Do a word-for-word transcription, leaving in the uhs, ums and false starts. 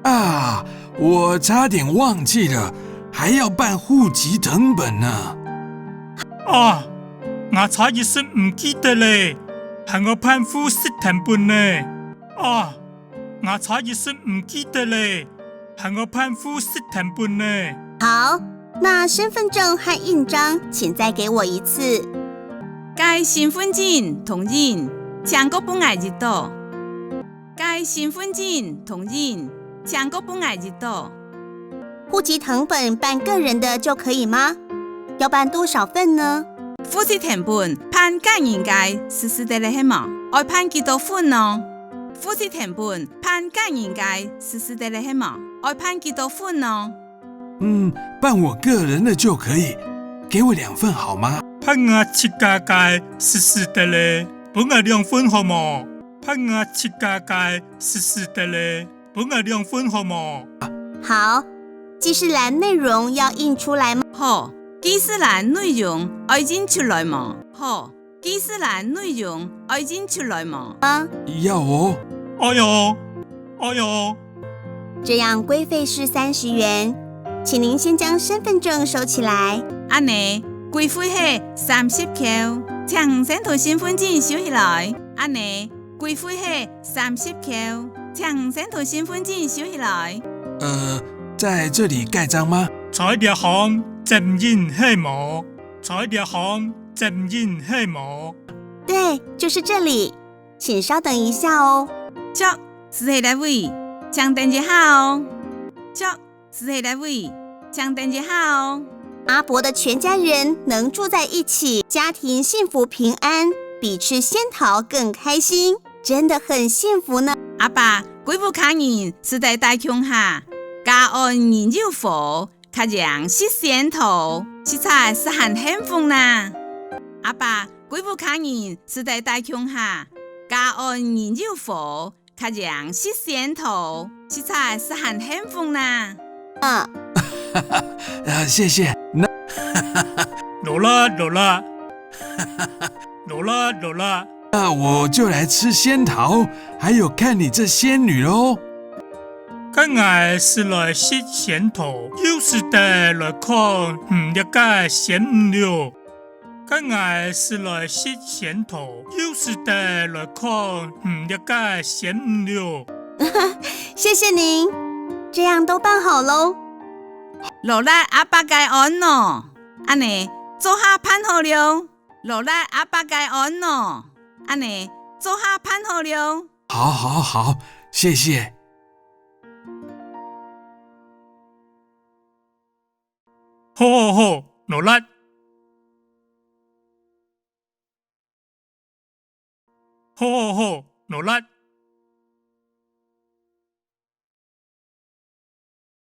啊，我差點忘记了，还要办户籍誊本呢。啊，𠊎差一息毋記得咧，還愛辦户籍誊本呢。啊，𠊎差一息毋記得咧，還愛辦户籍誊本呢。好，那身份证和印章，请再给我一次。該身份證同印，請過分𠊎一到。該身份證同印，請過分𠊎一到。户籍誊本办个人的就可以吗？要办多少份呢？户籍誊本办个人个，使使得咧係無？愛辦幾多份呢？户籍誊本办个人个，使使得咧係無？愛辦幾多份呢？嗯，办我个人的就可以，给我两份好吗？办𠊎自家个，使使得咧，分𠊎兩份好無？办𠊎自家个，使使得咧，分𠊎兩份好無？好，记事栏内容要印出来吗？好，记事栏内容愛印出來無？好，记事栏内容愛印出來無？啊，要哦。哎喲，哎喲。这样规费是三十元，请您先将身份证收起来。恁呢，规费係三十箍，請先同身份證收起來。恁呢，规费係三十箍，請先同身份證收起來。呃，在这里盖章吗？在這項簽印係無？在這項簽印係無？对，就是这里，请稍等一下哦。著，就係這位，請等一下哦。著，就係這位，請等一下哦。阿伯的全家人能住在一起，家庭幸福平安，比吃仙桃更开心，真的很幸福呢。阿伯，歸屋下人住在大共下，家安人有和， 較贏食仙桃，實在係還幸福哪！阿伯，歸屋下人住在大共下，家安人有和，較贏食仙桃，實在係還幸福哪！嗯。啊，謝謝。那，勞力，勞力。勞力，勞力。那我就來吃仙桃，還有看你這仙女囉。 該𠊎就來食仙桃，又使得來看你這个仙女囉。該𠊎就來食仙桃，又使得來看你這个仙女囉。謝謝您，這樣都辦好囉。勞力阿伯个安囉，恁呢做下辦好了。勞力阿伯个安囉，恁呢做下辦好了。好，好，好，謝謝。 好，好，好，勞力。好，好，好，勞力。